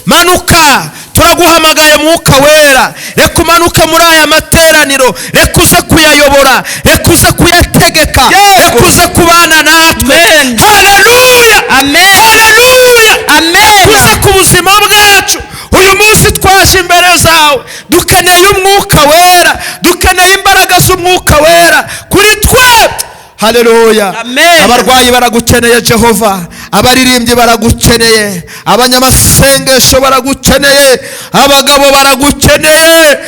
Manuka, turaguhamagaye Mwuka Wera, reka umanuke muri aya materaniro, reka uze kuyayobora, reka uze kuyategeka, reka uze kubana natwe. Amen. Haleluya. Amen. Haleluya. Amen. Uze ku buzima bwacu. Uyu munsi twaje imbere zawe, dukeneye Umwuka Wera, dukeneye imbaraga z'Umwuka Wera kuri twe. Haleluya. Amen. Abarwayi baragukeneye Jehova, abaririmbyi baragukeneye, abanyamasengesho baragukeneye, abagabo baragukeneye,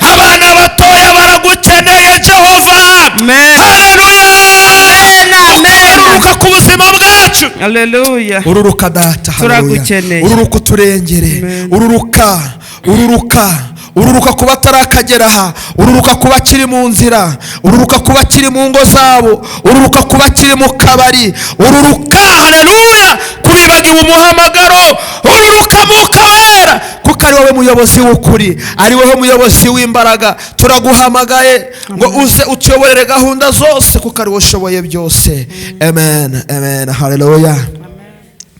abana batoya baragukeneye Jehova. Amen. Haleluya. Amen. Ururuka ku buzima bwacu. Hallelujah. Ururuka Data, haleluya. Turagukeneye. Ururuka uturengere. Amen. Ururuka, ururuka, ururuka kuba atarakagera aha, ururuka kuba akiri mu nzira, ururuka kuba akiri mu ngo zabo, ururuka kuba akiri mu kabari, ururuka, haleluya, kubibagiwe umuhamagaro. Ururuka Mwuka Wera, kuko ari wowe muyobozi w'ukuri, ari wowe muyobozi w'imbaraga. Turaguhamagaye ngo uze utuyoborere gahunda zose, kuko ari wowe ushoboye byose. Amen, amen, haleluya.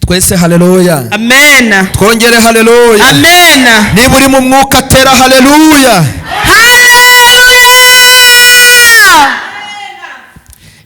Twese haleluya. Amen. Twongere haleluya. Amen. Niba uri mu mwuka, tera haleluya. Hallelujah.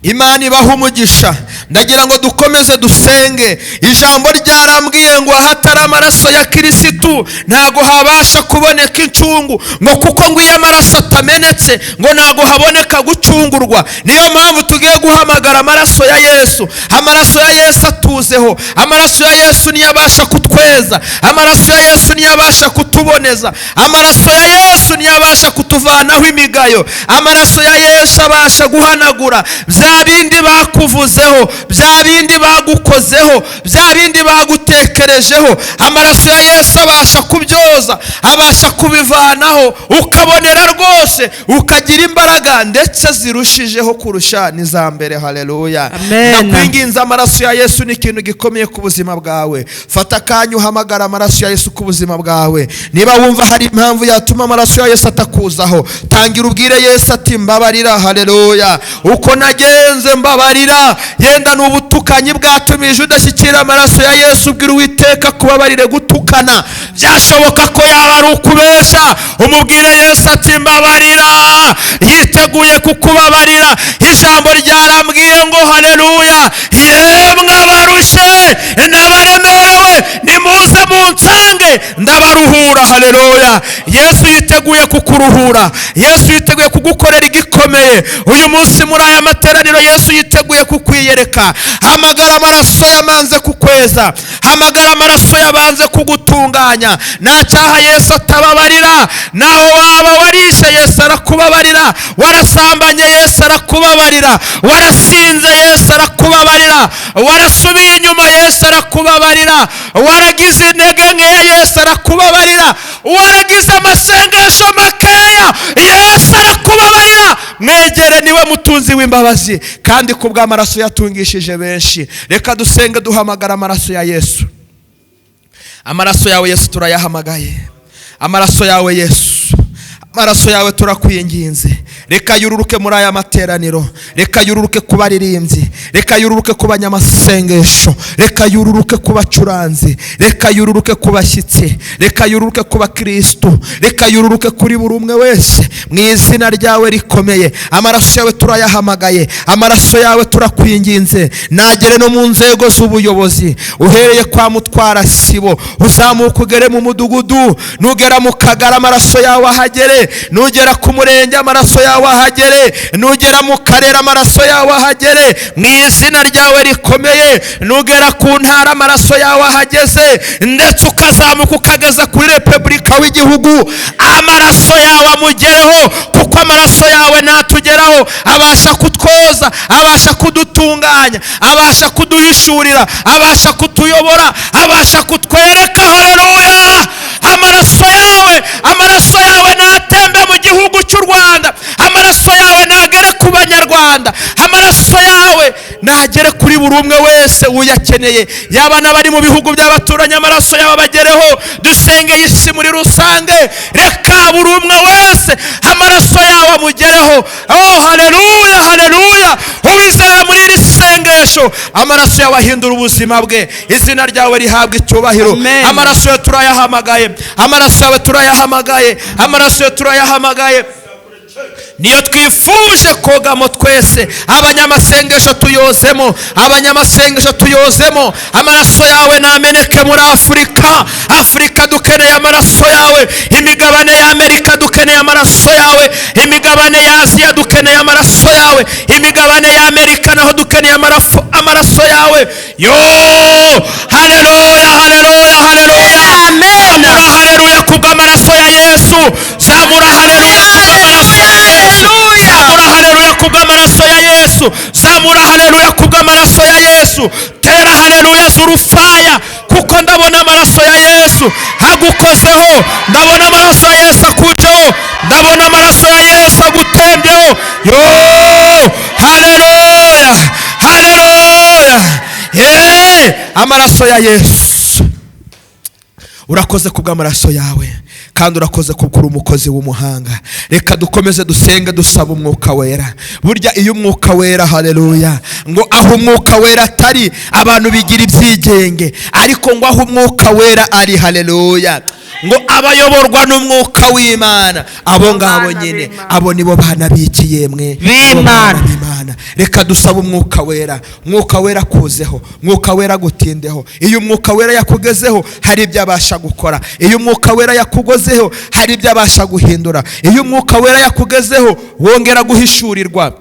Imana ibaha umugisha. Ndagira ngo dukomeze dusenge. Ijambo ryarambwiye ngo ahatari amaraso ya Kirisitu ntago habasha kuboneka incungu, ngo kuko ngo iyo amaraso atamenetse ngo ntago haboneka gucungurwa. Niyo mpamvu tugiye guhamagara amaraso ya Yesu. Amaraso ya Yesu atuzeho. Amaraso ya Yesu niyo abasha kutweza, amaraso ya Yesu niyo abasha kutuboneza, amaraso ya Yesu niyo abasha kutuvanaho imigayo, amaraso ya Yesu abasha guhanagura bya bindi bakuvuzeho, bya bindi bagukozeho, bya bindi bagutekerejeho. Amaraso ya Yesu abasha kubyoza, abasha kubivanaho, ukabonera rwose, ukagira imbaraga ndetse zirushijeho kurusha n'iza mbere. Haleluya. Amen. Ndakwinginze, amaraso ya Yesu ni ikintu gikomeye ku buzima bwawe. Fata akanya uhamagara amaraso ya Yesu ku buzima bwawe. Niba wumva hari impamvu yatuma amaraso ya Yesu atakuzaho, tangira ubwire Yesu ati: "Mbabarira." Haleluya. "Uko nagenze, mbabarira." Yenda ni ubutukanyi bwatumije udashyikira amaraso ya Yesu, ubwira Uwiteka kubabarire gutukana. Byashoboka ko yaba ari ukubesha, umubwire Yesu ati: "Mbabarira." Yiteguye kukubabarira. Ijambo ryarambwiye ngo, haleluya, "Yemwe abarushe n'abaremerewe, nimuze munsange, ndabaruhura." Haleluya. Yesu yiteguye kukuruhura, Yesu yiteguye kugukorera igikomeye uyu munsi muri aya materaniro. Yesu yiteguye kukwiyereka. Hamagara amaraso yamanze kukweza, hamagara amaraso yabanze kugutunganya. Nta cyaha Yesu atababarira. Naho waba warishe, Yesu arakubabarira. Warasambanye, Yesu arakubabarira. Warasinze, Yesu arakubabarira. Warasubiye inyuma, Yesu arakubabarira. Waragize intege nkeya, Yesu arakubabarira. Waragize amasengesho makeya, Yesu arakubabarira. Mwegere, niwe mutunzi w'imbabazi, kandi ku bw'amaraso yatungishije benshi. Reka dusenge duhamagara amaraso ya Yesu. Amaraso yawe Yesu turayahamagaye. Amaraso yawe Yesu, amaraso yawe turakwinginze, reka yururuke muri aya materaniro, reka yururuke ku baririmbyi, reka yururuke ku banyamasengesho, reka yururuke ku bacuranzi, reka yururuke ku bashyitsi, reka yururuke ku bakirisitu, reka yururuke kuri buri umwe wese mu izina ryawe rikomeye. Amaraso yawe turayahamagaye, amaraso yawe turakwinginze nagere no mu nzego z'ubuyobozi, uhereye kwa mutwara sibo, uzamuka ugere mu mudugudu, nugera mu kagari amaraso yawe ahagere, nugera ku murenge amaraso yawe ahagere, nugera mu karere amaraso yawe ahagere mu izina ryawe rikomeye, nugera ku ntara amaraso yawe ahageze, ndetse ukazamuka ukageza kuri repubulika w'igihugu, amaraso yawe amugereho, kuko amaraso yawe natugeraho abasha kutwoza, abasha kudutunganya, abasha kuduhishurira, abasha kutuyobora, abasha kutwereka. Haleluya. Amaraso yawe, amaraso yawe natembe mu gihugu cy'u Rwanda, amaraso yawe nagere ku Banyarwanda, amaraso yawe nagere kuri buri umwe wese uyakeneye, yaba n'abari mu bihugu by'abaturanyi, amaraso yawe abagereho. Dusengeye isi muri rusange, reka buri umwe wese amaraso yawe amugereho. Oh, haleluya, haleluya. Uwizera muri iri Isengesho, amaraso yawe ahindura ubuzima bwe. Izina ryawe rihabwa icyubahiro. Amen. Amaraso yawe turayahamagaye, amaraso yawe turayahamagaye, amaraso yawe turayahamagaye. Niyo twifuje kogamo twese. Abanyamasengesho tuyozemo, abanyamasengesho tuyozemo. Amaraso yawe nameneke muri Afurika. Afurika dukeneye amaraso yawe. Imigabane ya Amerika dukeneye amaraso yawe. Imigabane ya Aziya dukeneye amaraso yawe. Imigabane ya Amerika naho dukeneye amaraso yawe. Yo, haleluya, haleluya, haleluya! Amen. Zamura haleluya kubw'amaraso ya Yesu. Zamura haleluya kubw'amaraso ya Yesu. Zamura haleluya kubw'amaraso ya Yesu. Zamura haleluya kubw'amaraso ya Yesu. Tera haleluya z'urufaya, kuko ndabona amaraso ya Yesu agukozeho. Ndabona amaraso ya Yesu akujeho. Ndabona amaraso ya Yesu agutembyeho. Yo, haleluya, haleluya! Amaraso ya Yesu, urakoze kubw'amaraso yawe, kandi urakoze kuko uri umukozi w'umuhanga. Reka dukomeze dusenge dusaba Umwuka Wera. Burya iyo Umwuka Wera, haleluya, ngo aho Umwuka Wera atari, abantu bigira ibyigenge, ariko ngo aho Umwuka Wera ari, haleluya, ngo abayoborwa n'Umwuka w'Imana, abo ngabo Bana nyine b'Imana. abo nibo bana b'iki yemwe? B'Imana. Abo bana b'Imana. Reka dusabe Umwuka Wera. Umwuka Wera akuzeho, Umwuka Wera agutindeho. Iyo Umwuka Wera yakugezeho, hari ibyo abasha gukora. Iyo Umwuka Wera yakugozeho, hari ibyo abasha guhindura. Iyo Umwuka Wera yakugezeho, wongera guhishurirwa.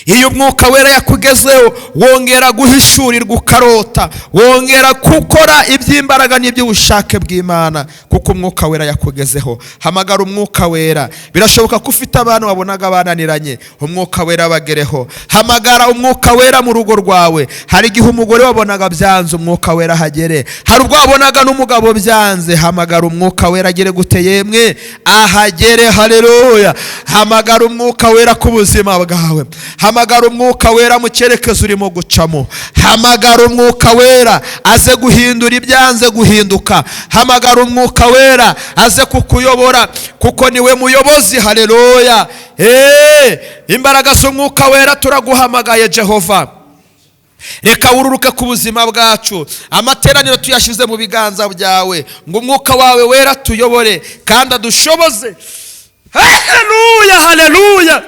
Iyo Umwuka Wera yakugezeho, wongera guhishurirwa, ukarota, wongera gukora iby'imbaraga n'iby'ubushake bw'Imana, kuko Umwuka Wera yakugezeho. Hamagara Umwuka Wera. Birashoboka ko ufite abantu wabonaga bananiranye, Umwuka Wera bagereho. Hamagara Umwuka Wera mu rugo rwawe. Hari igihe umugore wabonaga byanze, Umwuka Wera ahagere. Hari ubwo wabonaga n'umugabo byanze, hamagara Umwuka Wera agere gute yemwe? Ahagere. Haleluya! Hamagara Umwuka Wera ku buzima bwawe. Hamagara Umwuka Wera mu cyerekezo urimo gucamo. Hamagara Umwuka Wera aze guhindura ibyanze guhinduka. Hamagara Umwuka Wera aze kukuyobora, kuko niwe muyobozi. Haleluya! Imbaraga z'Umwuka Wera, turaguhamagaye Jehova. Reka wururuke ku buzima bwacu. Amateraniro tuyashyize mu biganza byawe, ngo Umwuka wawe Wera tuyobore kandi adushoboze. Haleluya, haleluya!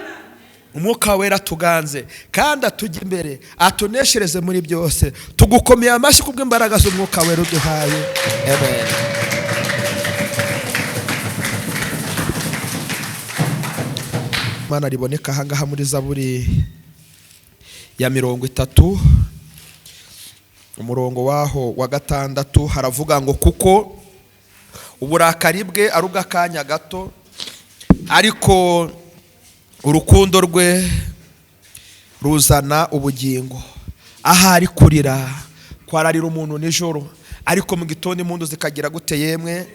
Umwuka Wera tuganze kandi atujye imbere, atuneshereze muri byose. Tugukomeye amashyi kubw'imbaraga z'Umwuka Wera uduhaye. Amen. Imana riboneka ahangaha muri Zaburi ya 30, umurongo waho wa 6, haravuga ngo: "Kuko uburakari bwe ari ubw'akanya gato, ariko urukundo rwe ruzana ubugingo." Ahari kurira kwararira umuntu nijoro, ariko mu gitondo impundu zikagira gute yemwe?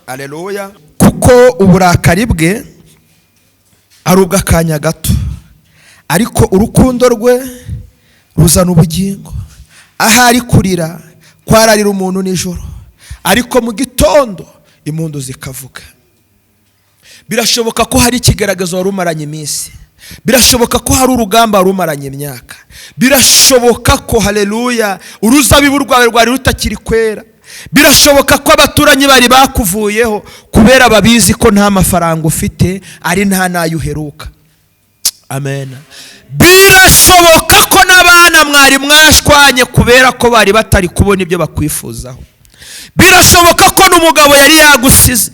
Aleluya! Kuko uburakari bwe ari ubw'akanya gato, ariko urukundo rwe ruzana ubugingo. Ahari kurira kwararira umuntu nijoro, ariko mu gitondo impundu zikavuga. Birashoboka ko hari ikigaragazo wari umaranye iminsi. Birashoboka ko hari urugamba wari umaranye imyaka. Birashoboka ko, haleluya, uruzabibu rwawe rwari rutakiri kwera. Birashoboka ko abaturanyi bari bakuvuyeho kubera babizi ko nta mafaranga ufite, ari nta n'ayo uheruka. Amen. Birashoboka ko n'abana mwari mwashwanye kubera ko bari batari kubona ibyo bakwifuzaho. Birashoboka ko n'umugabo yari yagusize,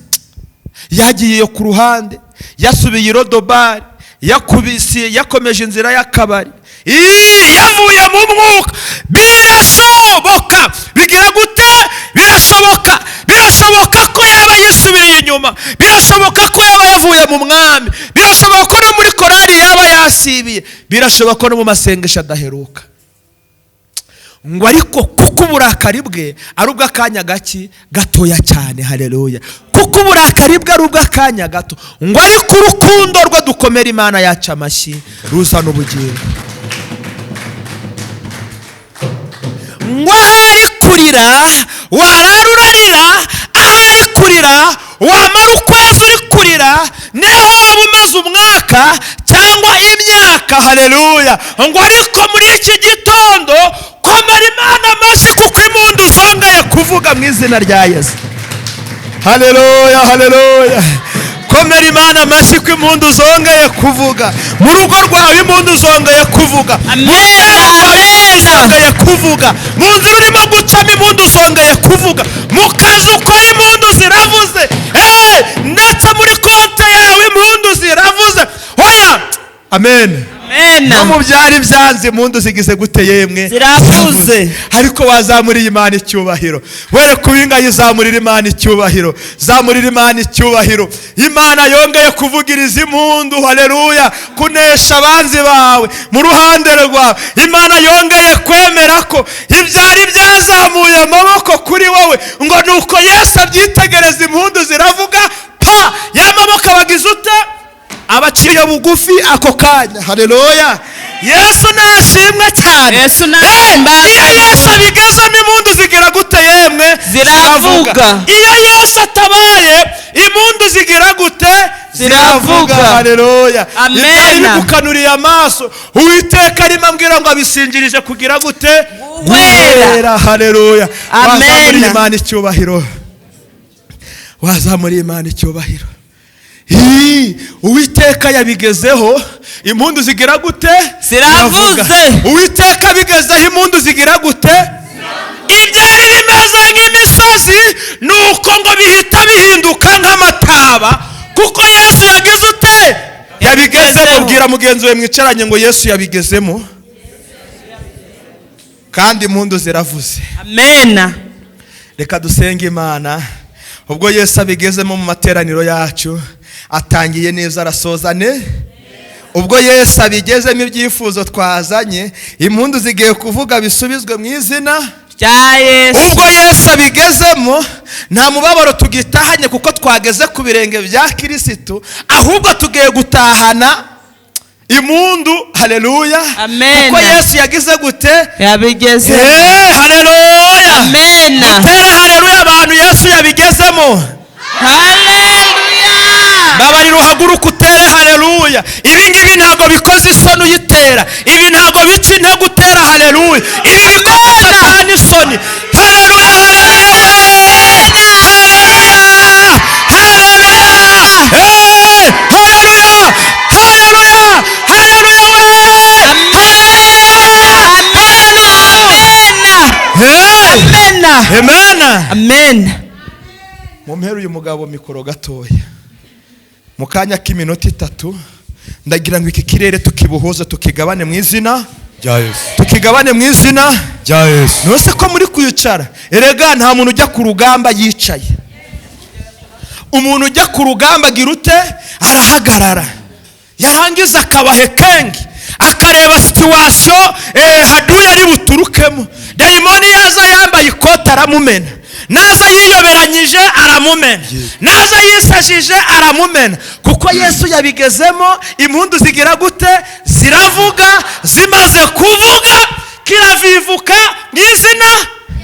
yagiye ku ruhande, yasubiye i Rodobari, yakubise, yakomeje inzira y'akabari, yavuye mu mwuka. Birashoboka, bigira gute? Birashoboka, birashoboka ko yaba yisubiriye inyuma. Birashoboka ko yaba yavuye mu Mwami. Birashoboka ko no muri korari yaba yasibiye. Birashoboka ko no mu masengesho adaheruka. Ngo ariko kuko uburakari bwe ari ubw'akanya gaki gatoya cyane. Haleluya! Kuko uburakari bwe ari ubw'akanya gato, ngo ariko urukundo rwe, dukomera Imana yacu amashyi, ruzana ubugingo. Ngo ahari kurira warara urarira, ahari kurira wamara ukwezi uri kurira, niho waba umaze umwaka cyangwa imyaka. Uwiteka, haleluya. Ngo ariko muri iki gitondo komera Imana amashyi, kuko impundu zongeye kuvuga mu izina rya Yesu. Haleluya, haleluya. Komera Imana amashyi ko impundu zongeye kuvuga mu rugo rwawe, impundu zongeye kuvuga mu rugendo rwawe, impundu zongeye kuvuga mu nzira urimo gucamo, impundu zongeye kuvuga mu kazi ukora, impundu ziravuze. Ndetse muri konti yawe impundu ziravuze. Hoya, amen. Amen. No mu byari byanze, impundu zigize gute yemwe? Ziravuze. Ariko wazamuriye Imana icyubahiro, were kubingaye, zamurira Imana icyubahiro, zamurira Imana icyubahiro. Imana yongeye kuvugiriza impundu, haleluya, kunesha abanzi bawe mu ruhande rwawe. Imana yongeye kwemera ko ibyari byazamuye amaboko kuri wowe, ngo nuko Yesu abyitegereza, impundu ziravuga pa, ya maboko abagize ute? Abaciye bugufi ako kanya. Haleluya, Yesu nashimwe cyane. Yesu nahimbaze. Iyo Yesu abigezemo, impundu zigira gute yemwe? Ziravuga. Iyo Yesu atabaye, impundu zigira gute? Ziravuga. Haleluya. Amen. Ibyari bigukanuriye amaso, Uwiteka arimo ambwira ngo abisinjirije kugira gute? Guhera. Guhera. Haleluya. Amen. Wazamuriye Imana icyubahiro, wazamuriye Imana icyubahiro. Hi, Uwiteka yabigezeho, impundu zigira gute? Ziravuze. Ziravuga. Uwiteka abigezeho, impundu zigira gute? Ibyari bimeze nk'imisozi, nuko ngo bihita bihinduka nk'amataba, kuko Yesu yagize ute? Yabigezemo. Yabigezeho. Bwira mugenzi we mwicaranye ngo Yesu yabigezemo kandi impundu ziravuze. Amen. Reka dusenge Imana. Ubwo Yesu abigezemo mu materaniro yacu, atangiye neza, arasoza ne. Ubwo Yesu abigezemo, ibyifuzo twazanye, impundu zigiye kuvuga, bisubizwe mu izina rya Yesu. Ubwo Yesu abigezemo, nta mubabaro tugitahanye, kuko twageze ku birenge bya Kirisitu, ahubwo tugiye gutahana impundu. Haleluya. Amen. Kuko Yesu yagize gute? Yabigeze. Haleluya. Amen. Tere haleluya abantu Yesu yabigezemo. Haleluya. Babarira, uhaguruka utere haleluya. Ibi ngibi ntabwo bikoze isoni uyitera, ibi ntabwo bica intege utera haleluya, ibi bikoze Satani isoni. Haleluya, haleluya, haleluya, haleluya, haleluya, haleluya we. Amen. Hey! Amen. Amen. Amen. Mumpere uyu mugabo mikoro gatoya mu kanya k'iminota 3. Ndagira ngo iki kirere tukibuhuze, tukigabane mu izina rya Yesu. Tukigabane mu izina rya Yesu. Ntose ko muri kwicara? Erega nta muntu ujya ku rugamba yicaye. Umuntu ujya ku rugamba agira ute? Arahagarara, yarangiza akabahe kengi, akareba situation haduye ari buturukemo. Dayimoni yaza yambaye ikoti aramumena, naza yiyoberanyije aramumena, naza yisajije aramumena, kuko Yesu yabigezemo. Impundu zigira gute? Ziravuga. Zimaze kuvuga, kiravivuka mu izina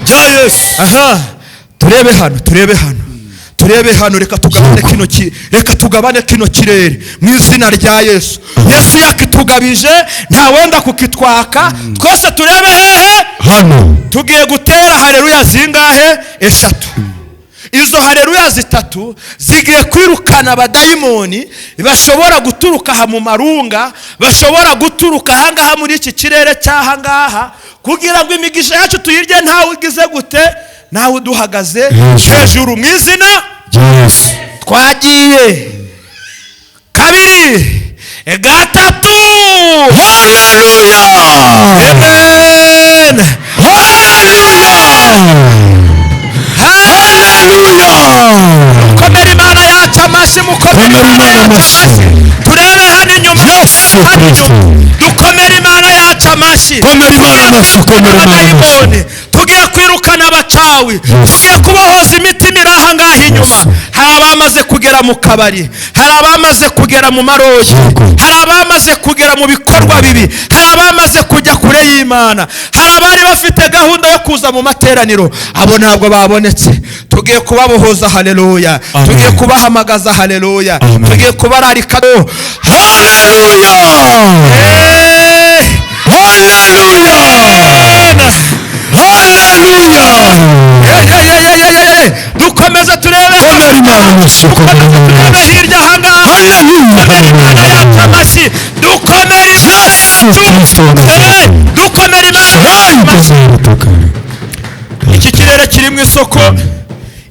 rya Yesu. Aha, turebe hano, turebe hano, turebe hano. Reka tugabane kino kirere mu izina rya Yesu. Yesu yakitugabije, nta wenda kukitwaka. Twese turebe hehe? Hano. Tugiye gutera haleluya zingahe? Eshatu. Izo haleluya zitatu zigiye kwirukana abadayimoni bashobora guturuka aha mu marunga, bashobora guturuka ahangaha muri iki kirere cy'ahangaha, kugira ngo imigisha yacu tuyirye ntawe ugize gute? Ntawe uduhagaze Hejuru. hejuru, mu izina rya Yesu. Twagiye, kabiri, gatatu. Haleluya. Amen. Haleluya. Haleluya. Komera Imana yacu amashyi, mukomere Komera Imana Imana yacu amashyi. amashyi. Turebe hano inyuma, Yesu turebe hano Kristo. inyuma. Dukomere Imana yacu amashyi. Komera Imana amashyi, komera Imana amashyi. Tugiye Kwirukana abacawi, tugiye kubohoza imitima iri aha ngaha inyuma. Hari abamaze kugera mu kabari, hari abamaze kugera mu marogi, hari abamaze kugera mu bikorwa bibi, hari abamaze kujya kure y'Imana, hari abari bafite gahunda yo kuza mu materaniro, abo ntabwo babonetse. Tugiye kubabohoza, haleluya. Tugiye kubahamagaza, haleluya. Tugiye kubararika. Haleluya. Haleluya. Haleluya. Dukomeze turebe. Komera Imana amashyi, komera Dukomeze Imana turebe amashyi. hirya ahangaha. Haleluya. Dukomere Imana yacu amashyi, dukomere Imana Yesu yacu. Kristo wa Nazareti. Dukomere Imana yacu amashyi. Iki kirere kirimo isoko,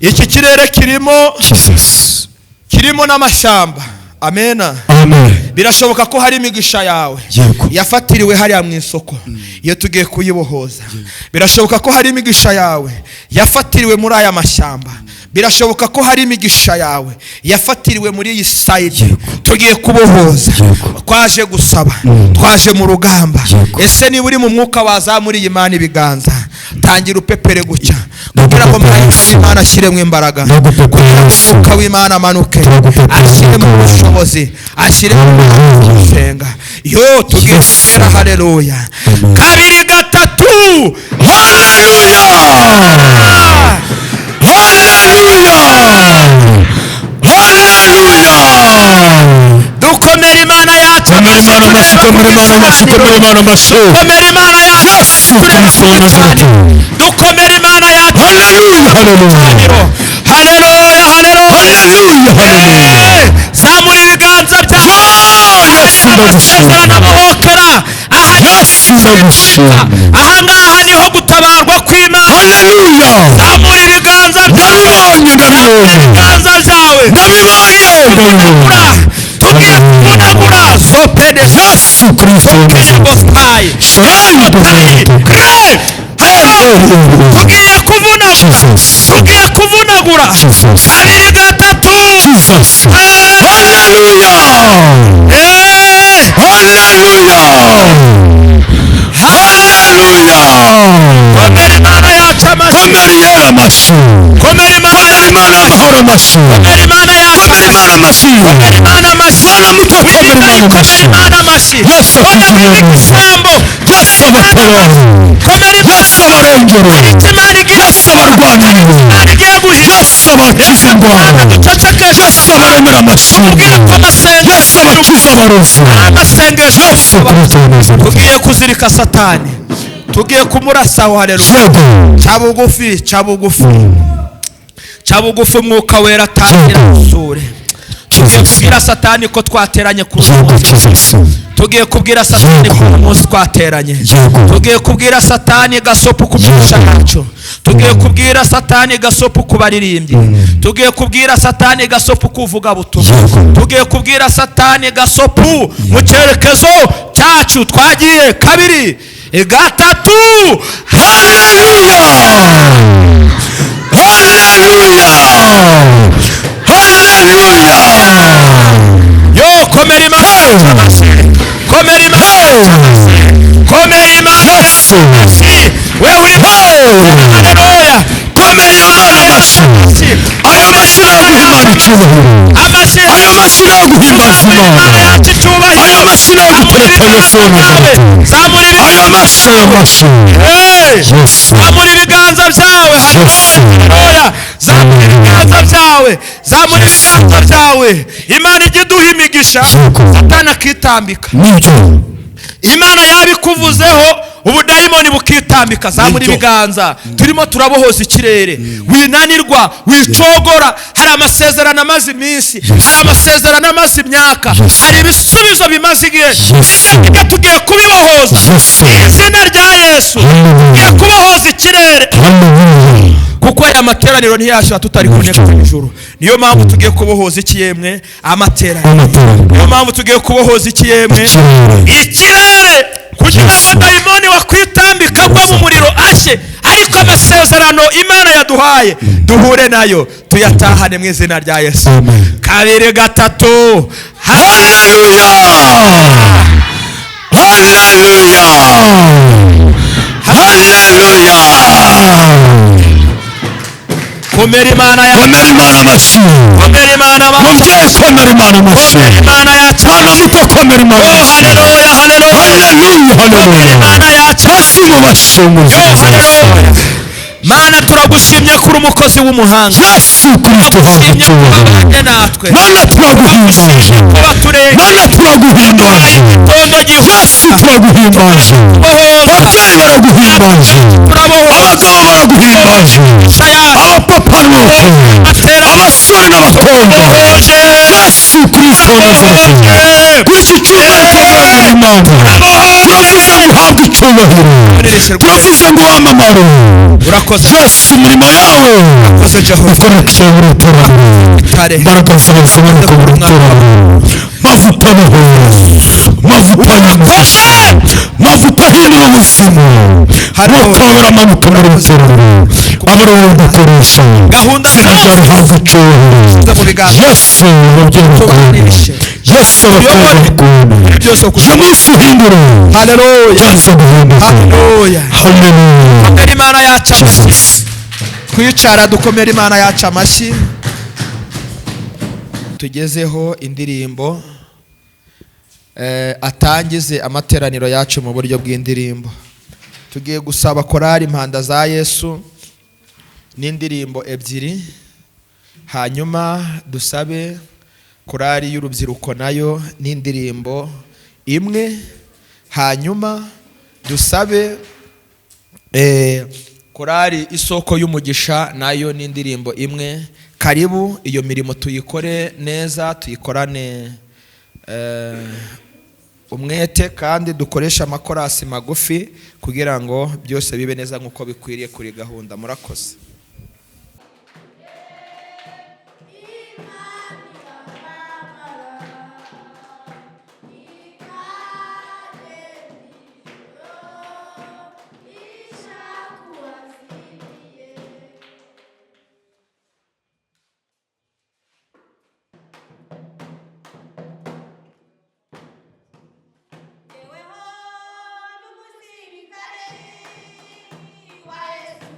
iki kirere kirimo Jesus. kirimo n'amashyamba, amena. Amen. Birashoboka ko hari imigisha yawe yafatiriwe hariya mu isoko, iyo tugiye kuyibohoza. Birashoboka ko hari imigisha yawe yafatiriwe muri aya mashyamba. Birashoboka ko hari imigisha yawe yafatiriwe muri iyi side, tugiye kubohoza. Twaje gusaba, twaje mu rugamba. Ese niba uri mu mwuka, wazamuriye Imana ibiganza, tangira upepere gutya kugira ngo marayika w'Imana ashyiremo imbaraga, Ndagupepera Yesu. umwuka w'Imana amanuke, Turagupepera ashyiremo Mwuka wawe. ubushobozi, ashyiremo Haleluya. gusenga. Yo, tugiye Yesu. gutera, haleluya. Amen. Kabiri, gatatu. Haleluya. Haleluya. Haleluya. Dukomere Imana yacu. Komera Imana amashyi, komera Imana amashyi, komera Imana amashyi. Dukomere Imana yacu. Yesu Kristo wa Nazareti. Dukomere Imana yacu. Haleluya. Haleluya. Haleluya, haleluya. Haleluya. Haleluya. Zamura ibiganza byawe. Oh, Yesu Amasezerano ndagushimye. abohokera aha. Yesu ndagushimye. Aha ngaha niho gutabarwa kw'Imana. Haleluya. Zamura ibiganza byawe. Ndabibonye, ndabibonye. Ibiganza byawe. Ndabibonye, ndabibonye. Tugiye kuvunagura zopede. Yesu Kristo wa Nazareti. Bostayi. Shayi. Tugiye kuvunagura. Jesus. Tugiye kuvunagura. Jesus. Kabiri, gatatu. Jesus. Haleluya. Eh! Haleluya. Haleluya. Komera Imana yacu amashyi. Komera Yera amashyi. Komera Imana. Komera Imana amahoro amashyi. Komera Imana yacu. Komera Imana amashyi. Komera Imana amashyi. Mwana muto, komera Imana Komera amashyi. Imana amashyi. Yesu Komera akugirire neza. igisambo. Yesu abatabare. Komera Imana. Yesu abarengere. Imana igiye. Yesu abarwanirire. Imana igiye guhindura. Yesu abakize indwara. Ducecekeshe. Yesu abaremera amashuri. Tubwire ko amasengesho Yesu abakize abarozi. amasengesho. Yesu Kristo wa Nazareti. Tugiye kuzirika Satani, tugiye kumurasaho, haleluya. Ca bugufi, ca bugufi, ca bugufi, Umwuka Wera atangira gusure. Tugiye Jesus. kubwira Satani ko twateranye kuri uyu munsi. Jesus. Tugiye kubwira Satani ko uyu munsi twateranye. Tugiye kubwira Satani gasopo ku migisha yacu. Tugiye kubwira Satani gasopo ku baririmbyi. Tugiye kubwira Satani gasopo kuvuga butumwa. Tugiye kubwira Satani gasopo mu cyerekezo cyacu. Twagiye, kabiri, gatatu. Haleluya. Haleluya. Haleluya. Yo, komera Imana Hey. komera Imana. Hey. Komera Imana. Yesu. Wewe uri. Hey. Haleluya. Komera Imana amashyi. Ayo mashyi ni ayo guha Imana icyubahiro. Amashyi. Ayo mashyi ni ayo guhimbaza Imana Imana. yacu icyubahiro. Ayo mashyi ni ayo gutereta Yesu wa Nazareti. Zamura ibiganza. Ayo mashyi, ayo mashyi. Hey! Yesu. Zamura ibiganza byawe. Yesu. Haleluya. Zamura ibiganza byawe, zamura Yesu. ibiganza byawe. Imana ijya iduha imigisha, Satani akitambika. Nibyo. Imana yabikuvuzeho, ubudayimoni bukitambika. Zamura Nibyo. ibiganza, turimo turabohoza ikirere. Winanirwa, wicogora. Hari amasezerano amaze iminsi, hari amasezerano amaze imyaka, Yesu. hari ibisubizo bimaze igihe. Yesu. Ibyo tugiye kubibohoza. Yesu. Izina rya Yesu. Haleluya. Tugiye kubohoza ikirere, Haleluya. kuko aya materaniro ntiyashyira tutari kuboneka mu ijuru. Niyo mpamvu tugiye kubohoza iki yemwe? Amateraniro. Amateraniro. Niyo mpamvu tugiye kubohoza iki yemwe? Ikirere. Ikirere, kugira ngo Yesu. dayimoni wakwitambika agwa mu muriro ashye, ariko amasezerano Imana yaduhaye duhure nayo, tuyatahane mu izina rya Yesu. Amen. Kabiri, gatatu. Haleluya. Haleluya. Haleluya. Komera Imana yacu. Komera Imana amashyi. Komera Imana amashyi. Mubyeyi, komera Imana amashyi. Komera Imana yacu. Mwana muto, komera Imana Oh, amashyi. haleluya, haleluya. Haleluya, haleluya. Imana yacu. Basi mubashunguzi. Yo, haleluya. Mana, turagushimye kuri umukozi w'umuhanga. Yesu Kristo habwa Turagushimye kuba icyubahiro. abanye natwe. Mana, turaguhimbaje. Kuba turengeye. Mana, turaguhimbaje. Igitondo gihuza. Yesu, turaguhimbaje. Bohoza. Ababyeyi baraguhimbaje. Turabohoza. Abagabo baraguhimbaje. Yacu. Abapapa n'abakobwa, Atera. abasore n'abakobwa. Bohoje. Yesu Kristo wa Nazareti, kuri iki cyumweru turavuga Imana, turavuze ngo uhabwe icyubahiro, turavuze ngo wamamare. Urakoze. Yesu, imirimo yawe Urakoze Jehova. ikoreke muri iteraniro. Tare. Imbaraga zawe ziboneka muri iteraniro. Mavuta abohora, mavuta y'umugisha, mavuta ahindura ubuzima. Mwuka wera, amanuka muri iteraniro, abe ari wowe udukoresha. Gahunda Izina zose ryawe rihabwe icyubahiro. mu biganza. Yesu, ababyeyi bakunda. Yesu, abakobwa bakunda. Byose Uyu munsi uhindure. Haleluya. Byanze guhinduka. Haleluya. Haleluya. Komera Imana yacu amashyi. Jesus. Twicara dukomere Imana yacu amashyi. Tugezeho indirimbo, atangize amateraniro yacu mu buryo bw'indirimbo. Tugiye gusaba korari Impanda za Yesu n'indirimbo ebyiri, hanyuma dusabe korari y'urubyiruko nayo n'indirimbo imwe, hanyuma dusabe korari Isoko y'Umugisha nayo n'indirimbo imwe. Karibu, iyo mirimo tuyikore neza, tuyikorane umwete, kandi dukoreshe amakorasi magufi kugira ngo byose bibe neza nk'uko bikwiriye kuri gahunda. Murakoze. Jyeweho n'umusirikare wa Yesu.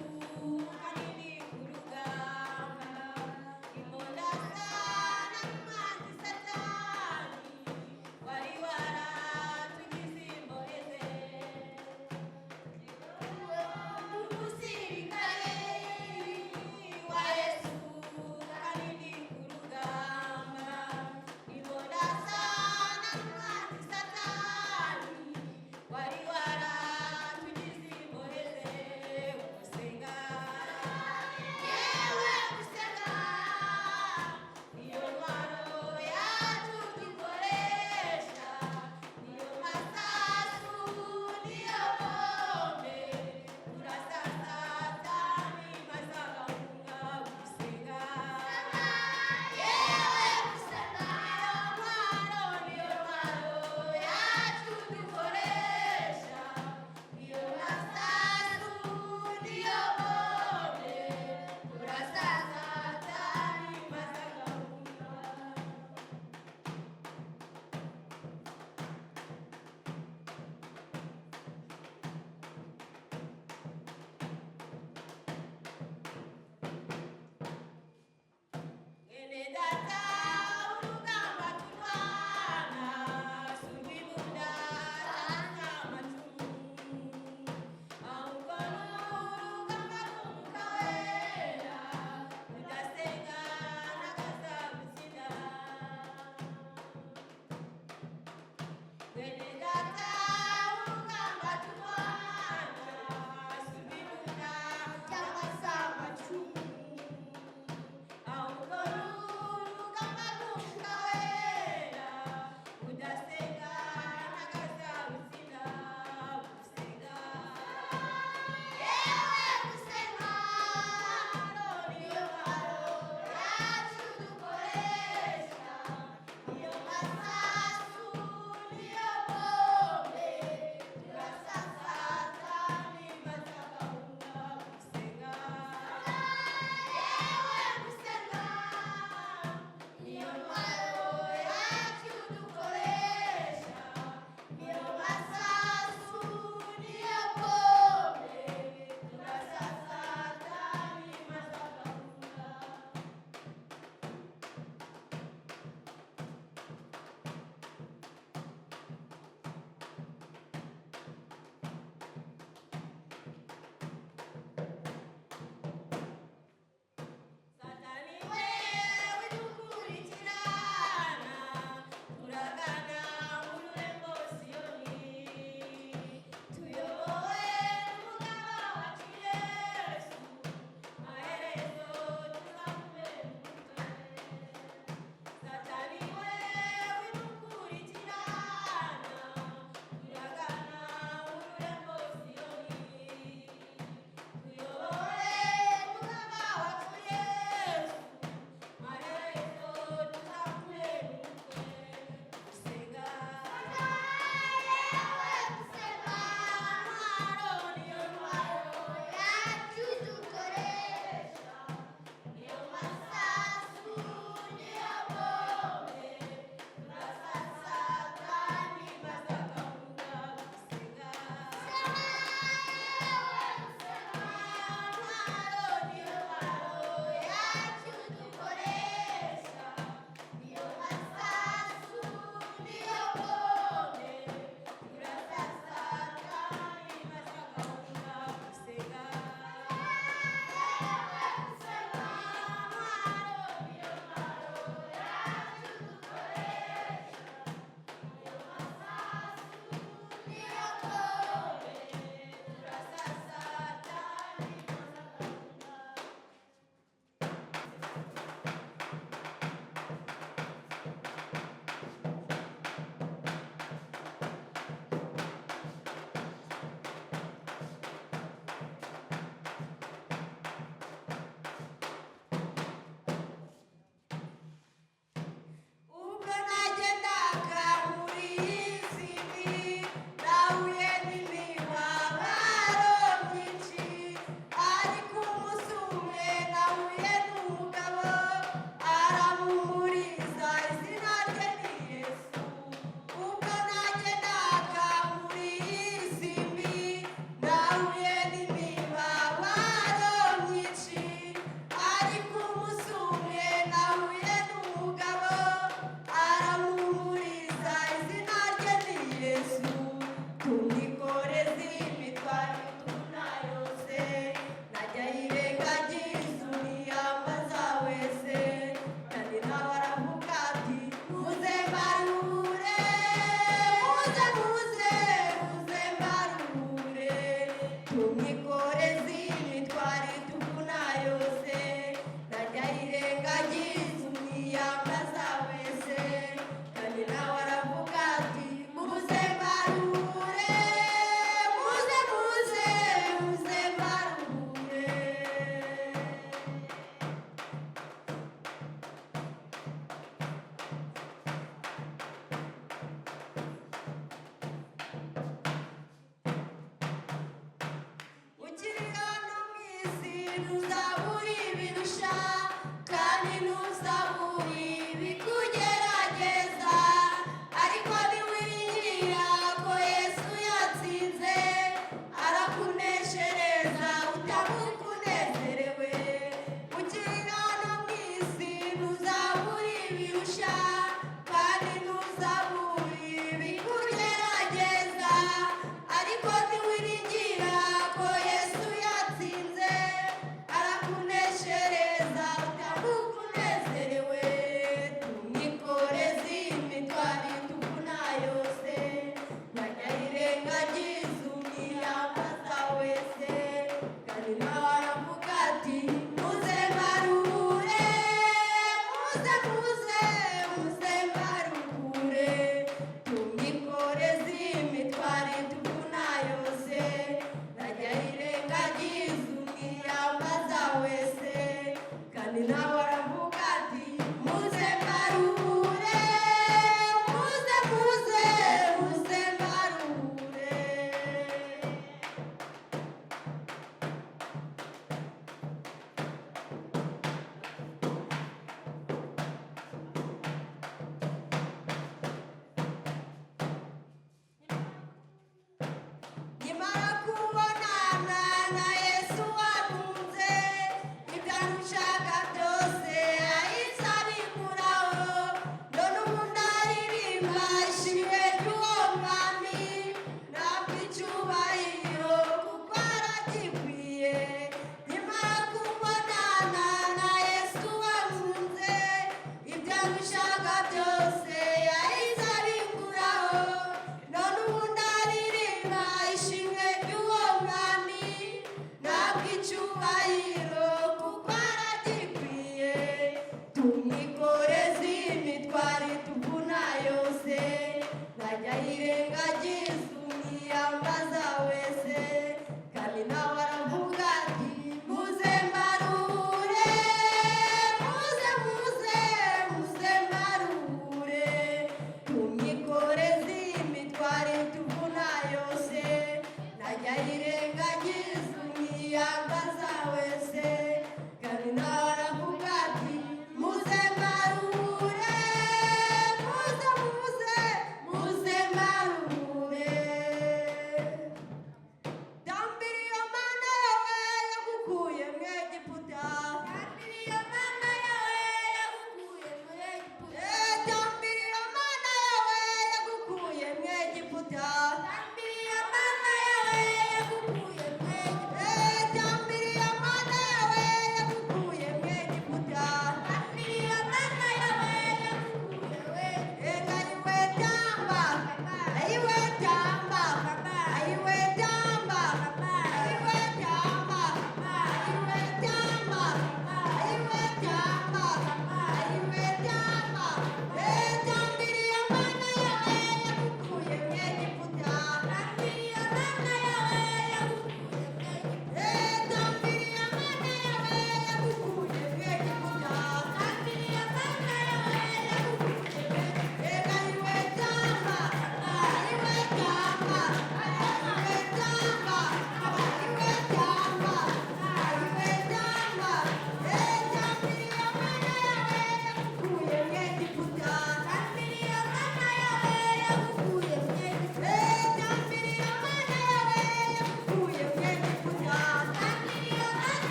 Muze, muze mbarukure, tumwikoreze imitwaro ituvuna yose. Ntajya yirengagiza umwiyambaza wese, kandi nawe aravuga ati: "Muze mbarure, muze, muze, muze mbarure."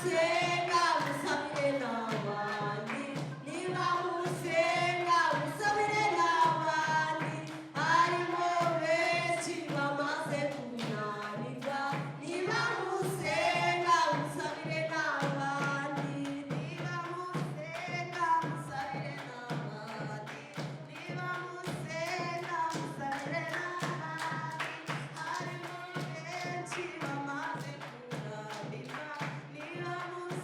musenga musabire n'abandi, niba musenga musabire n'abandi, harimo benshi bamaze kunanirwa. Niba musenga musabire n'abandi, niba musenga musabire n'abandi, niba musenga musabire n'abandi, harimo benshi bamaze kunanirwa. Niba musenga.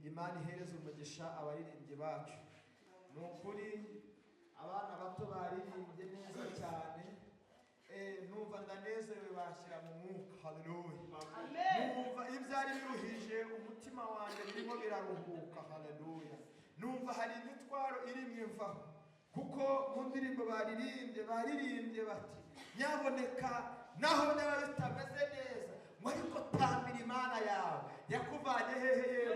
Imana ihereze umugisha abaririmbyi bacu. Ni ukuri abana bato baririmbye neza cyane, numva ndanezerewe, bashyira mu mwuka. Haleluya. Numva ibyari biruhije umutima wanjye birimo biraruhuka. Haleluya. Numva hari imitwaro iri mu imvaho, kuko mu ndirimbo baririmbye bati nyaboneka naho byaba bitameze neza, ngo ariko tambira Imana yawe yakuvanye hehe yewe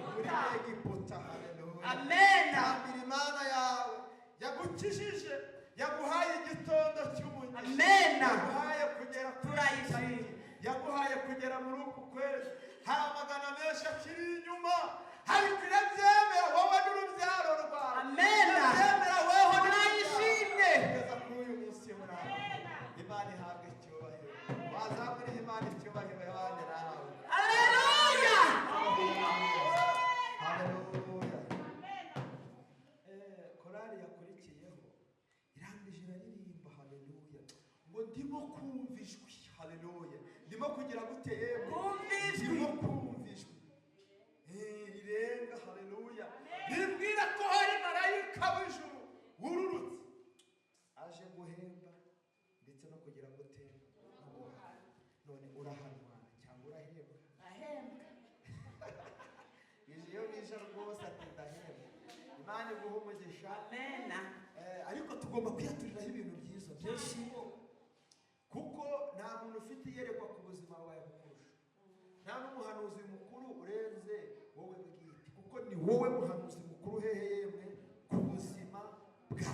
muri Egiputa. Haleluya. Amen. Tambira Imana yawe yagukijije, yaguhaye igitondo cy'umugisha. Amen. Yaguhaye kugera kuri Turayishimye. yaguhaye kugera muri uku kwezi. Hari amagana menshi akiri inyuma, ariko irabyemera wowe n'urubyaro rwawe. Amen. Irabyemera wowe Turayishimye. kugeza kuri uyu munsi muraho. Imana ihabwe icyubahiro. Wazamuriye Imana icyubahiro yabanye nawe. Haleluya. Haleluya. Korali yakurikiyeho irangije iraririmba. Haleluya. Ngo ndimo kumva ijwi. Haleluya. Ndimo kugira gute yemwe? Kumva ijwi. Ndimo kumva ijwi rirenga. Haleluya. Ribwira ko hari marayika w'ijuru wururutse aje guhemba ndetse no kugira gute no guhana. None urahanwa cyangwa urahembwa? Ahembwa. Ije iyo bije rwose ati ndahembwa. Imana iguha umugisha. Amen. Ariko tugomba kwiyaturiraho ibintu byiza byinshi, kuko nta muntu ufite iyerekwa ku buzima bwawe kukurusha, nta n'umuhanuzi mukuru urenze wowe bwite, kuko ni wowe muhanuzi mukuru hehe yemwe ku buzima bwawe.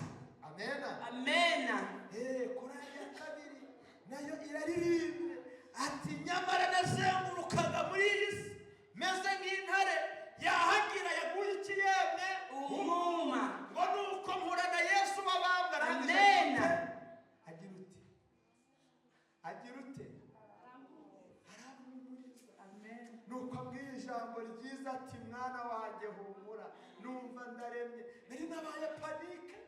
Amena. Amen. Korali ya kabiri nayo iraririmbye ati nyamara nazengurukaga muri iyi si meze nk'intare yahagira yaguye iki yemwe? Umuma. Ngo nuko mpura na Yesu wabambwe, arangije Amen. agira ute? Agira ute? Arampumuriza. Amen. Nuko abwiye ijambo ryiza ati mwana wanjye humura. Numva ndaremye, nari nabaye panique,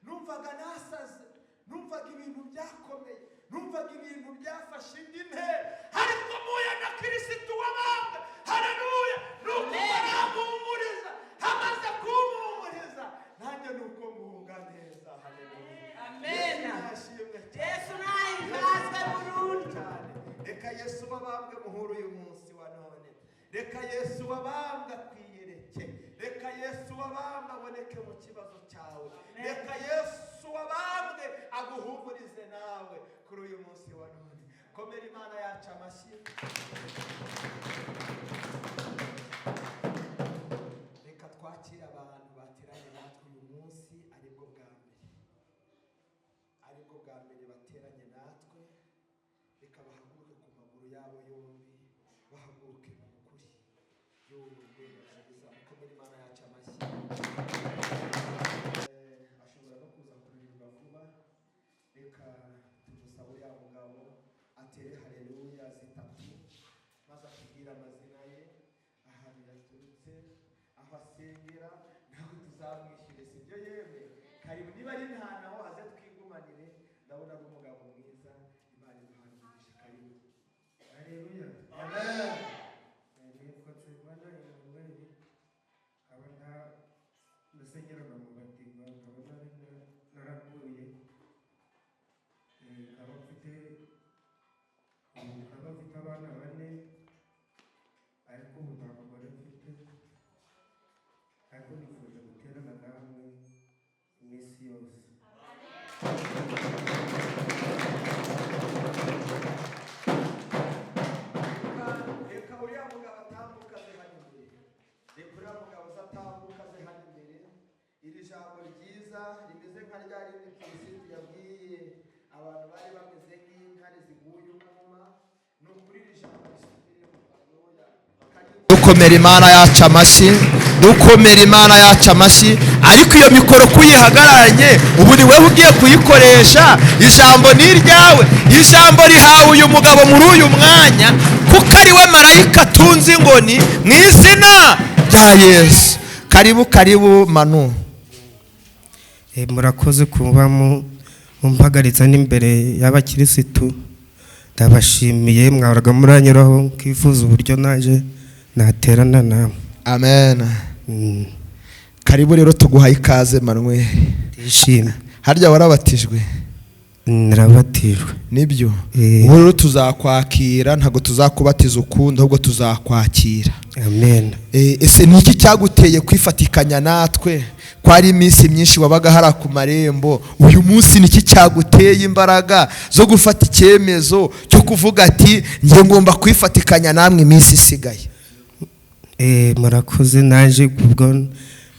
numvaga nasaze, numvaga ibintu byakomeye, numvaga ibintu byafashe indi ntera, ariko mpuye na Kirisitu wabambwe. Haleluya. Nuko Amen. barampumuriza, hamaze kumpumuriza nanjye nuko ngunga neza. Haleluya. Amen. Yesu nashimwe cyane. Yesu nahimbazwe burundu. Cyane. Reka Yesu wabambwe muhuru uyu munsi wa none. Reka Yesu wabambwe akwiyereke. Reka Yesu wabambwe aboneke mu kibazo cyawe. Amen. Reka Yesu wabambwe aguhumurize nawe kuri uyu munsi wa none. Komera Imana yacu amashyi. Reka twakire abantu bateranye natwe uyu munsi, aribwo bwa mbere, aribwo bwa mbere bateranye natwe. Reka bahaguruke ku maguru yabo yombi. Mukomere Imana yacu amashyi. Ashobora no kuza kuririmba vuba. Reka tumusabe uriya mugabo atere haleluya zitatu, maze atubwire amazina ye, ahantu yaturutse, aho asengera, nawe tuzamwishyure, sibyo? Yemwe, karibu. Niba ari nta naho aze twigumanire. Ndabona ari umugabo mwiza. Imana imuhane umugisha. Karibu. Haleluya. Amen. Nitwa Nsengimana Emmanuel, nkaba nasengeraga mu Batima, nkaba nari naraguye. Nkaba mfite abana bane, ariko ubu nta mugore mfite, ariko nifuje guterana namwe iminsi yose. Reka uriya mugabo atambuka aze hano imbere. Reka uriya mugabo aze atambuka aze hano imbere. Iri jambo ryiza rimeze nka rya rindi Kirisitu yabwiye abantu bari bameze nk'intare ziguye umwuma. Ni ukuri iri jambo risubiremo. Haleluya. Dukomera Imana yacu amashyi, dukomera Imana yacu amashyi. Ariko iyo mikoro kuyihagararanye, ubu ni wowe ugiye kuyikoresha. Ijambo ni iryawe. Ijambo rihawe uyu mugabo muri uyu mwanya, kuko ari we marayika atunze ingoni mu izina rya Yesu. Karibu, karibu, Manu. Murakoze kuba mumpagaritsa n'imbere y'abakirisitu. Ndabashimiye. Mwahoraga muranyuraho, nkifuza uburyo naje naterana namwe. Amen. Karibu rero, tuguhaye ikaze, Manuel. Ndishimye. Harya warabatijwe? Narabatijwe. Nibyo? Eh. Ubu rero tuzakwakira, ntabwo tuzakubatiza ukundi, ahubwo tuzakwakira. Amen. Ese ni iki cyaguteye kwifatikanya natwe, ko ari iminsi myinshi wabaga hari ku marembo? Uyu munsi ni iki cyaguteye imbaraga zo gufata icyemezo cyo kuvuga ati: "Njye ngomba kwifatikanya namwe iminsi isigaye"? Murakoze. Naje kubwo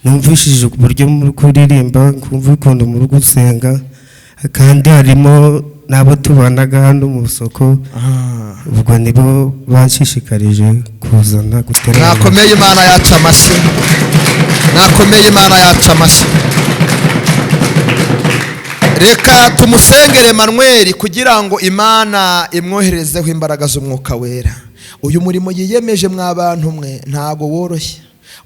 numvishije uburyo muri kuririmba, nkumva ukuntu muri gusenga, kandi harimo n'abo tubanaga hano mu isoko, ubwo nibo banshishikarije kuzana guterana. Mwakomeye Imana yacu amashyi, mwakomeye Imana yacu amashyi. Reka tumusengere Manuel kugira ngo Imana imwoherezeho imbaraga z'Umwuka Wera. Uyu murimo yiyemeje, mwa bantu mwe, ntago woroshye.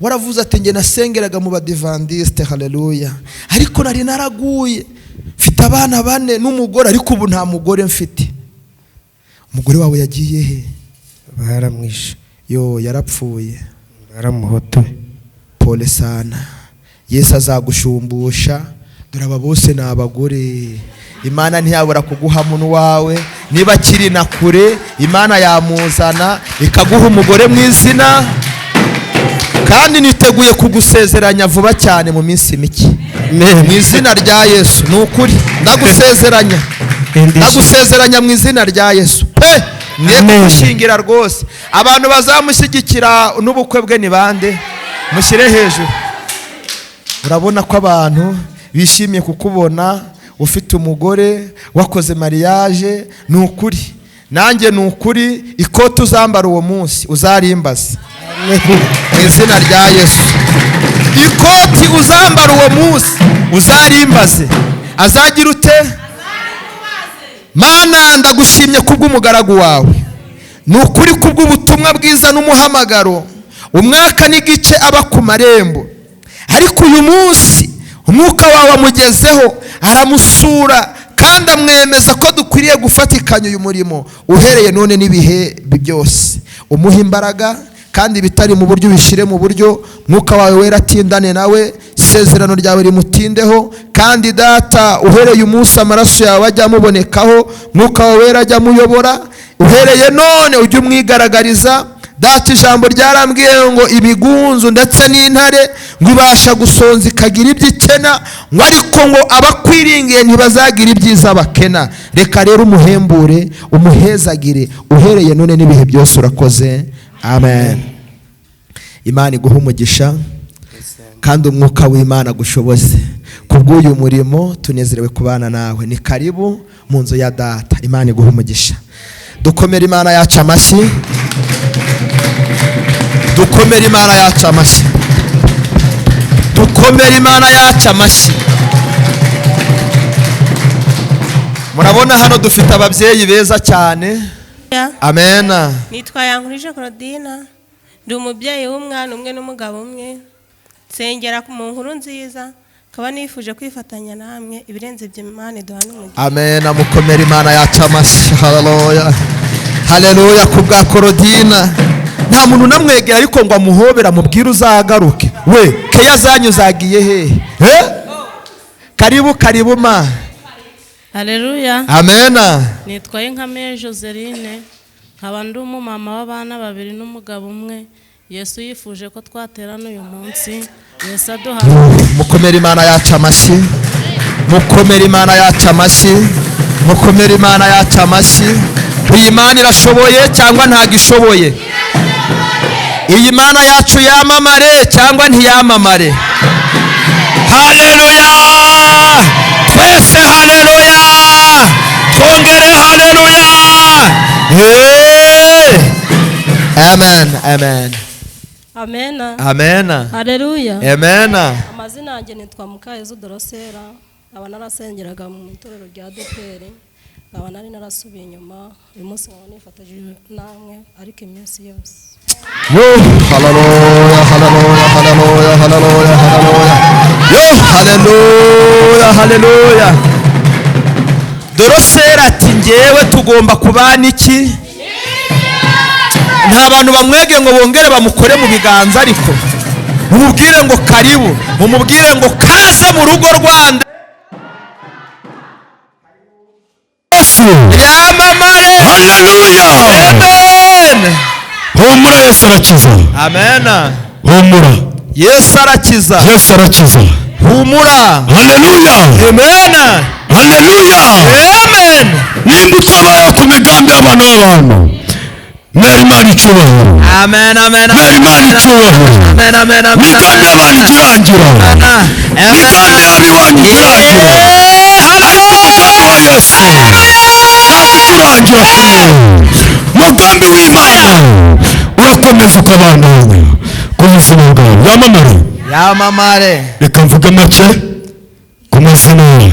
Waravuze ati: "Njye nasengeraga mu Badivandisite, haleluya, ariko nari naraguye, mfite abana bane n'umugore, ariko ubu nta mugore mfite." Umugore wawe yagiye he? Baramwishe. Yo, yarapfuye? Baramuhotoye. Pole sana, Yesu azagushumbusha. Dore aba bose ni abagore. Imana ntiyabura kuguha muntu wawe. Niba akiri na kure, Imana yamuzana ikaguha umugore mu izina. Kandi niteguye kugusezeranya vuba cyane, mu minsi mike, mu izina rya Yesu. Ni ukuri ndagusezeranya, ndagusezeranya mu izina rya Yesu pe. Mwe Amen. kugushyingira rwose. Abantu bazamushyigikira n'ubukwe bwe ni bande? Mushyire hejuru. Urabona ko abantu bishimiye kukubona ufite umugore, wakoze mariage. Ni ukuri nanjye, ni ukuri, ikote uzambara uwo munsi uzarimbaze mu izina rya Yesu. Ikoti uzambara uwo munsi uzarimbaze. Azagira ute? Mana, ndagushimye kubw'umugaragu wawe. Ni ukuri, kubw'ubutumwa bwiza n'umuhamagaro, umwaka n'igice aba ku marembo, ariko uyu munsi Umwuka wawe amugezeho, aramusura, kandi amwemeza ko dukwiriye gufatikanya uyu murimo uhereye none n'ibihe byose. Umuha imbaraga, kandi ibitari mu buryo ubishyire mu buryo. Mwuka wawe Wera atindane nawe, isezerano ryawe rimutindeho. Kandi Data, uhereye umunsi amaraso yawe ajya amubonekaho, Mwuka wawe Wera ajya amuyobora. Uhereye none ujye umwigaragariza, Data. Ijambo ryarambwiye ngo ibigunzu ndetse n'intare ngo ibasha gusonza ikagira ibyo ikena, ngo ariko ngo abakwiringiye ntibazagira ibyiza bakena. Reka rero umuhembure, umuhezagire uhereye none n'ibihe byose. Urakoze, amen. Imana iguhe umugisha, kandi Umwuka w'Imana agushoboze kubw'uyu murimo. Tunezerewe kubana nawe. Ni karibu mu nzu ya Data. Imana iguhe umugisha. Dukomere Imana yacu amashyi. Dukomere Imana yacu amashyi, dukomere Imana yacu amashyi. Murabona hano dufite ababyeyi beza cyane. Amen. Nitwa Yankurije Claudina, ndi umubyeyi w'umwana umwe n'umugabo umwe, nsengera mu nkuru nziza, nkaba nifuje kwifatanya namwe ibirenze ibyo Imana iduhana umugisha. Amen. Mukomere Imana yacu amashyi. Haleluya, haleluya ku bwa Claudina. Nta muntu namwegera ariko ngo amuhobera amubwire uzagaruke. We keya zanyu zagiye hehe? Karibu karibu ma. Haleluya. Amen. Nitwa Inkamiye Joseline, nkaba ndi umumama w'abana babiri n'umugabo umwe. Yesu yifuje ko twaterana uyu munsi. Yesu aduha. Mukomere Imana yacu amashyi, mukomere Imana yacu amashyi, mukomere Imana yacu amashyi. Iyi Mana irashoboye cyangwa ntago ishoboye? Iyi Mana yacu yamamare cyangwa ntiyamamare? Haleluya! Twese haleluya! Twongere haleluya! Amen, amen. Amen. Amen. Haleluya. Amen. Amazina yanjye nitwa Mukayezu Dorosera, nkaba narasengeraga mu itorero rya ADEPR, nkaba nari narasubiye inyuma. Uyu munsi nkaba nifatanyije namwe ariko iminsi yose. Yo, haleluya, haleluya, haleluya, haleluya, haleluya. Yo, haleluya, haleluya. Dorosera ati ngewe tugomba kubana iki? Nta bantu bamwege ngo bongere bamukore mu biganza, ariko mumubwire ngo karibu, mumubwire ngo kaze mu rugo Rwanda. Yamamare. Haleluya. Amen. Humura, Yesu arakiza. Amen. Humura. Yesu arakiza. Yesu arakiza. Humura. Haleluya. Amen. Haleluya. Amen. Nimba utabaye ku migambi y'abantu b'abantu, mwere Imana icyubahiro. Amen, amen. Mwere Imana icyubahiro. Amen, amen, amen. Migambi y'abantu ikirangira. Migambi y'abiwanyu ikirangira. Ariko umugambi wa Yesu ntabwo ukirangira kuri wowe. Umugambi w'Imana urakomeza ukabandanya ku buzima bwawe. Yamamare. Yamamare. Reka mvuge make ku mazina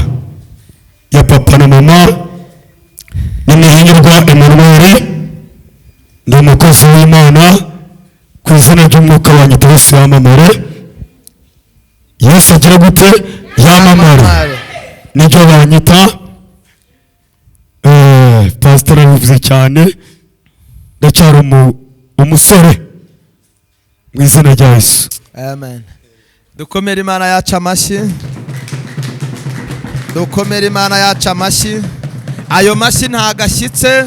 ya papa na mama. Ni Muhinyurwa Emmanuel, ndi umukozi w'Imana ku izina ry'umwuka wanyu Yesu yamamare. Yesu agira gute? Yamamare. Nibyo banyita. Pastor abivuze cyane, ndacyari umusore mu izina rya Yesu. Amen. Dukomere Imana yacu amashyi, dukomere Imana yacu amashyi. Ayo mashyi ntagashyitse,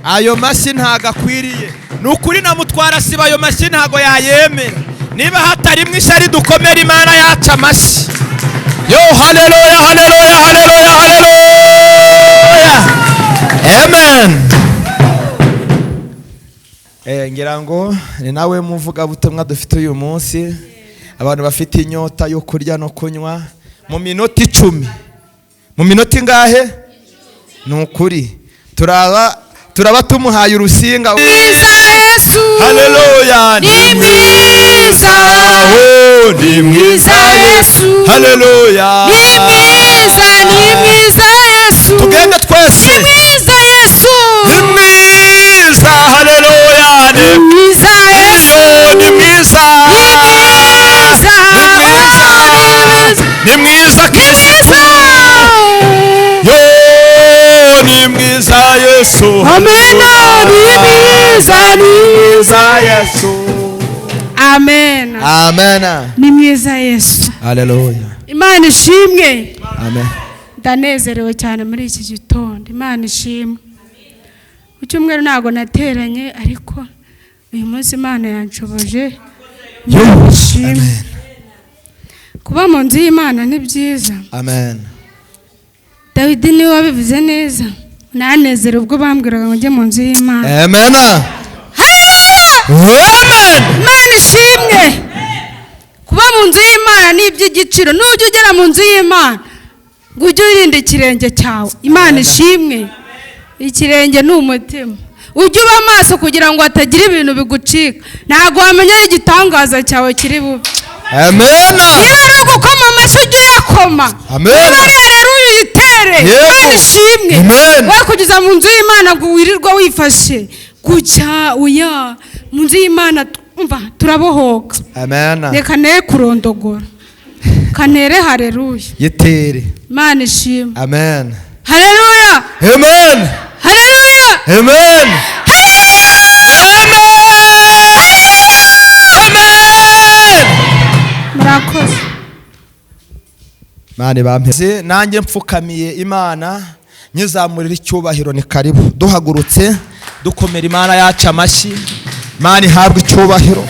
ayo mashyi ntagakwiriye. Ni ukuri na mutwara siba ayo mashyi ntago yayemera. Niba hatarimo ishyari, dukomere Imana yacu amashyi. Yo, haleluya, haleluya, haleluya, haleluya. Amen. Ngira ngo ni nawe muvugabutumwa dufite uyu munsi. Abantu bafite inyota yo kurya no kunywa mu minota 10. Mu minota ingahe? Ni ukuri turaba tumuhaye urusinga. Haleluya. Ni mwiza, ni mwiza Yesu. Haleluya. Ni mwiza, ni mwiza Yesu. Tugende twese. Ni mwiza Yesu. Ni mwiza. Haleluya. Ni mwiza Yesu. Ni mwiza. Ni mwiza. Ni mwiza Kristo. Yo, ni mwiza Yesu. Amena. Ni mwiza, ni mwiza Yesu. Amen. Amen. Ni mwiza Yesu. Haleluya. Imana ishimwe. Amen. Ndanezerewe cyane muri iki gitondo. Imana ishimwe. Ku cyumweru ntago nateranye, ariko uyu munsi Imana yanshoboje. Imana ishimwe. Kuba mu nzu y'Imana ni byiza. Amen. Dawidi niwe wabivuze neza. Nanezere ubwo bambwiraga ngo njye mu nzu y'Imana. Amen. Amen. Imana ishimwe. Kuba mu nzu y'Imana ni iby'igiciro. Nujya ugera mu nzu y'Imana ngo ujye urinda ikirenge cyawe. Imana ishimwe. Ikirenge ni umutima. Ujye uba maso kugira ngo hatagira ibintu bigucika. Ntabwo wamenya igitangaza cyawe kiri bube. Amen. Niba ari ugukoma amashyi ujye uyakoma. Amen. Niba ari haleluya uyitere. Imana ishimwe. We kugeza mu nzu y'Imana ngo wirirwa wifashe gutya, oya. Mu nzu y'Imana umva turabohoka. Amen. Reka ne kurondogora, kantere haleluya. Yitere. Imana ishimwe. Amen. Haleluya. Amen. Haleluya. Amen. Amen. Murakoze. Mane bampeze nanjye mfukamiye Imana nyizamurira icyubahiro. Ni karibu duhagurutse dukomera Imana yacu amashyi. Imana ihabwe icyubahiro.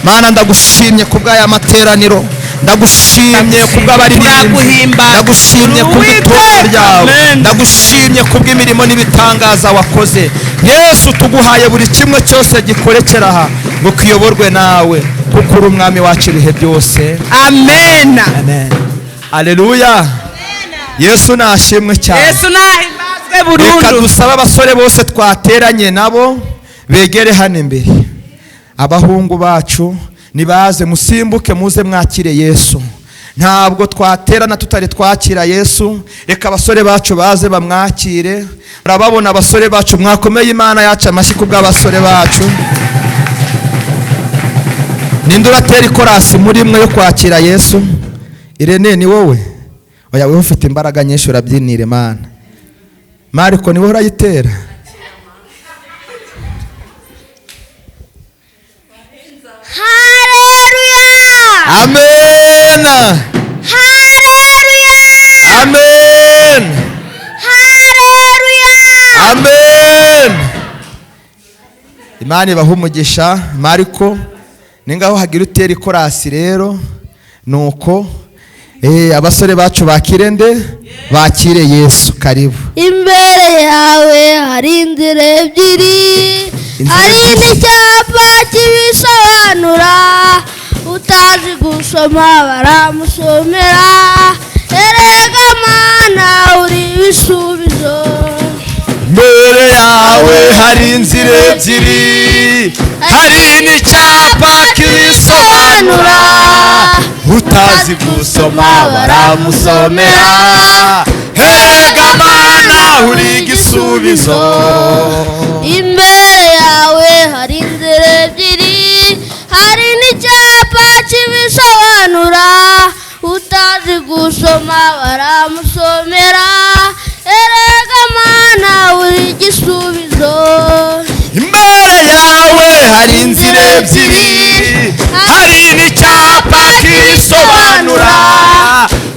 Mana ndagushimye kubw'aya materaniro, ndagushimye kubw'abaririmbyi, ndagushimye kubw'itorero ryawe, ndagushimye kubw'imirimo n'ibitangaza wakoze. Yesu tuguhaye buri kimwe cyose gikorekera aha ngo kiyoborwe nawe, kuko uri umwami wacu ibihe byose. Amen. Amen. Haleluya. Yesu nashimwe cyane. Yesu nahimbazwe burundu. Reka dusabe abasore bose twateranye nabo begere hano imbere. Abahungu bacu nibaze musimbuke muze mwakire Yesu. Ntabwo twaterana tutari twakira Yesu. Reka abasore bacu baze bamwakire. Urababona abasore bacu, mwakomeye Imana yacu amashyi kubw'abasore bacu. Ninde uratera ikorasi muri mwe yo kwakira Yesu? Irene ni wowe? Oya, wewe ufite imbaraga nyinshi urabyinira Imana. Mariko ni wowe urayitera? Haleluya. Amen. Haleluya. Amen. Haleluya. Amen. Imana ibahe umugisha. Mariko ningaho hagira utera ikorasi rero nuko abasore bacu bakire nde? Bakire Yesu. Karibu. Imbere yawe hari inzira ebyiri, hari n'icyapa kibisobanura. Utazi gusoma baramusomera. Erega Mana uri ibisubizo. Imbere yawe hari inzira ebyiri, hari n'icyapa kibisobanura. Utazi gusoma baramusomera. Erega Mana uri igisubizo. Imbere yawe hari inzira ebyiri, hari n'icyapa kibisobanura. Utazi gusoma baramusomera. Erega Mana uri igisubizo. Imbere yawe hari inzira ebyiri, hari n'icyapa kibisobanura.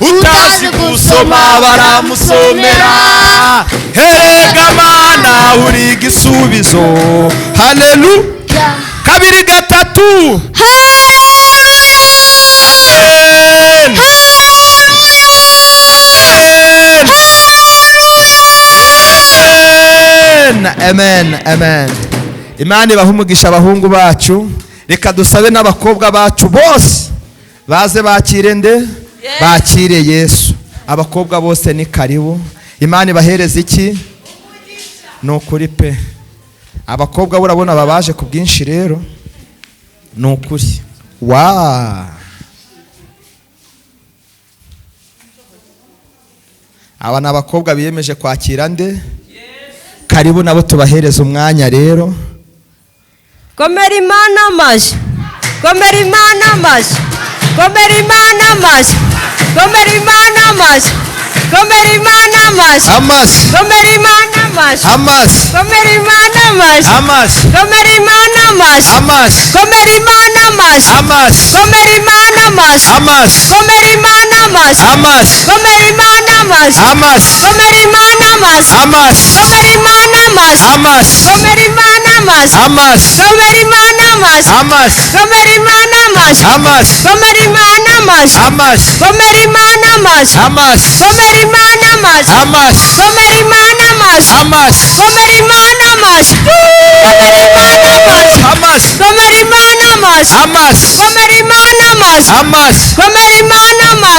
Utazi gusoma baramusomera. Erega Mana uri igisubizo. Haleluya. Kabiri gatatu. Amen. Amen. Amen. Amen. Imana ibahe umugisha abahungu bacu. Reka dusabe n'abakobwa bacu bose baze bakire nde? Bakire Yesu. Abakobwa bose ni karibu. Imana ibahereze iki? Ni ukuri pe. Abakobwa urabona babaje ku bwinshi rero. Ni ukuri. Wa. Aba ni abakobwa biyemeje kwakira nde? Karibu nabo tubahereza umwanya rero. Komera Imana amashyi. Komera Imana amashyi. Komera Imana amashyi. Komera Imana amashyi. Komera Imana amashyi. Amashyi. Komera Imana amashyi. Amashyi. Komera Imana amashyi. Amashyi. Komera Imana amashyi. Amashyi. Komera Imana amashyi. Amashyi. Komera Imana amashyi. Amashyi. Komera Imana amashyi. Amashyi. Komera Imana amashyi. Amashyi. Komera Imana amashyi. Amashyi. Komera Imana amashyi. Amashyi. Komera Imana amashyi. Amashyi. Komera Imana amashyi. Amashyi. Komera Imana amashyi. Amashyi. Komera Imana amashyi. Amashyi. Komera Imana amashyi. Amashyi. Komera Imana amashyi. Amashyi. Komera Imana amashyi. Amashyi. Komera Imana amashyi. Komera Imana amashyi. Amashyi. Komera Imana amashyi. Amashyi. Komera Imana amashyi. Amashyi. Komera Imana amashyi.